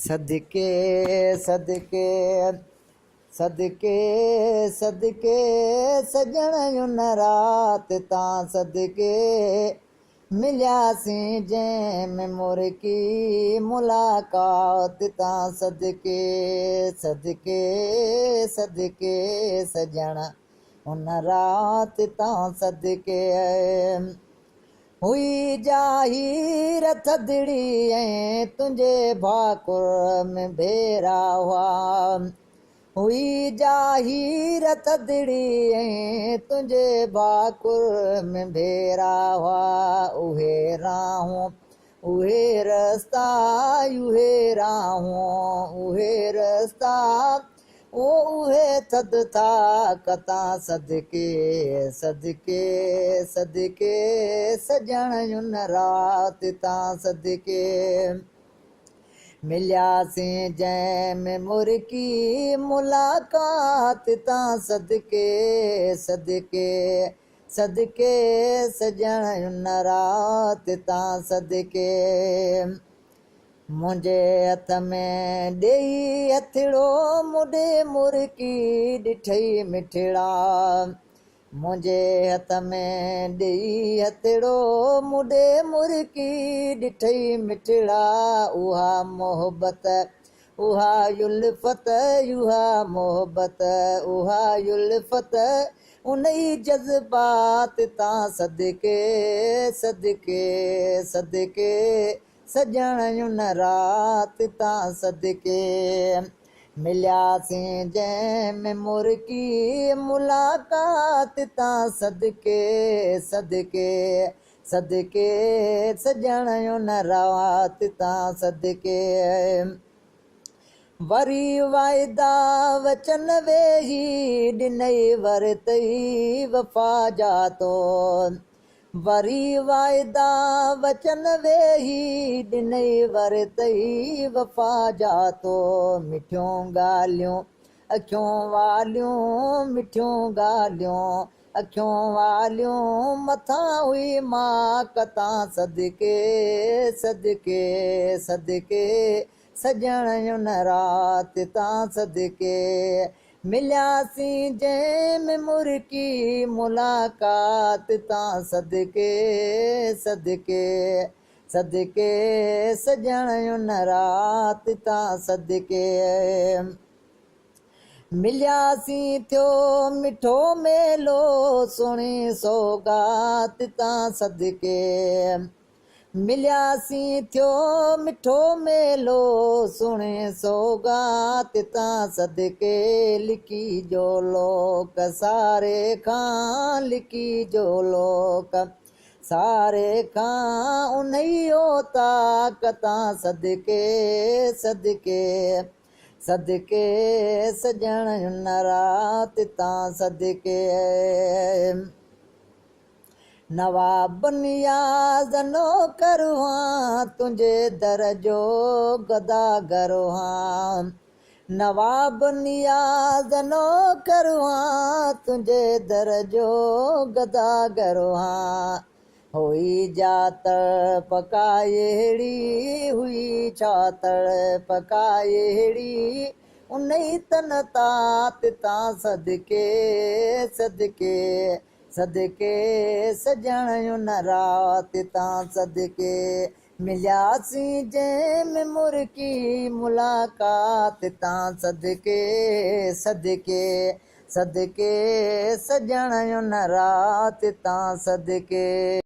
صدقي صدقي صدقي صدقي سڄڻ ان رات تان صدقي ملياسين جنهن ۾ مرڪي ملاقات تان صدقي صدقي صدقي سڄڻ ان رات تان صدقي. هئي جا هير ٿڌڙي ۽ تنهنجي ڀاڪر ۾ ڀيرا هئا. هئي جا هير ٿڌڙي ۽ تنهنجي ڀاڪر ۾ ڀيرا هئا. اهي راهون، اهي رستا، اهي راهون، اهي رستا، او اهي ٿڌ ٿا ڪتان صدقي، صدقي، صدقي، سڄڻ ان رات تان صدقي. ملياسين جنهن ۾ مرڪي ملاقات تان صدقي، صدقي، صدقي، سڄڻ ان رات تان صدقي. منهنجي هٿ ۾ ڏيئي هٿڙو مون ڏي مرڪي ڏٺئي مٺڙا. منهنجي هٿ ۾ ڏيئي هٿڙو مون ڏي مرڪي ڏٺئي مٺڙا. اها محبت اها الفت اها محبت اها الفت انهي جذبات تان صدقي صدقي صدقي سڄڻ ان رات تان صدقي ملياسين جنهن ۾ مرڪي ملاقات تان صدقي صدقي صدقي سڄڻ ان رات تان صدقي. وري وعدا وچن ويهي ڏنئي ورتئي وفا جا تو. وري وعدا وچن ويهي ڏنئي ورتئي وفا جا تو. مٺيون ڳالهيون اکيون واليون مٺيون ڳالهيون اکيون واليون مٿان هئي ماڪ تان صدقي صدقي صدقي سڄڻ ان رات تان صدقي. ملياسين جنهن ۾ مرڪي ملاقات تان صدقي صدقي صدقي سڄڻ ان رات تان صدقي. ملياسين ٿيو مٺو ميلو سهڻي سوغات تان صدقي. ملياسين ٿيو مٺو ميلو سهڻي سوغات تان صدقي. لڪي جو لوڪ ساري کان لڪي جو لوڪ ساري کان انهي اوطاق تان صدقي صدقي صدقي سڄڻ ان رات تان صدقي. نواب نياز نوڪر هئان، تنهنجي در جو گداگر هئان. نواب نياز نوڪر هئان، تنهنجي در جو گداگر هئان. هئي جا تڙپ ڪاهڙي، هئي ڇا تڙپ ڪاهڙي، انهي تن تات تان صدقي، صدقي. صدقي سڄڻ ان رات تان صدقي. ملياسين جنهن ۾ مرڪي ملاقات تان صدقي صدقي صدقي سڄڻ ان رات تان صدقي.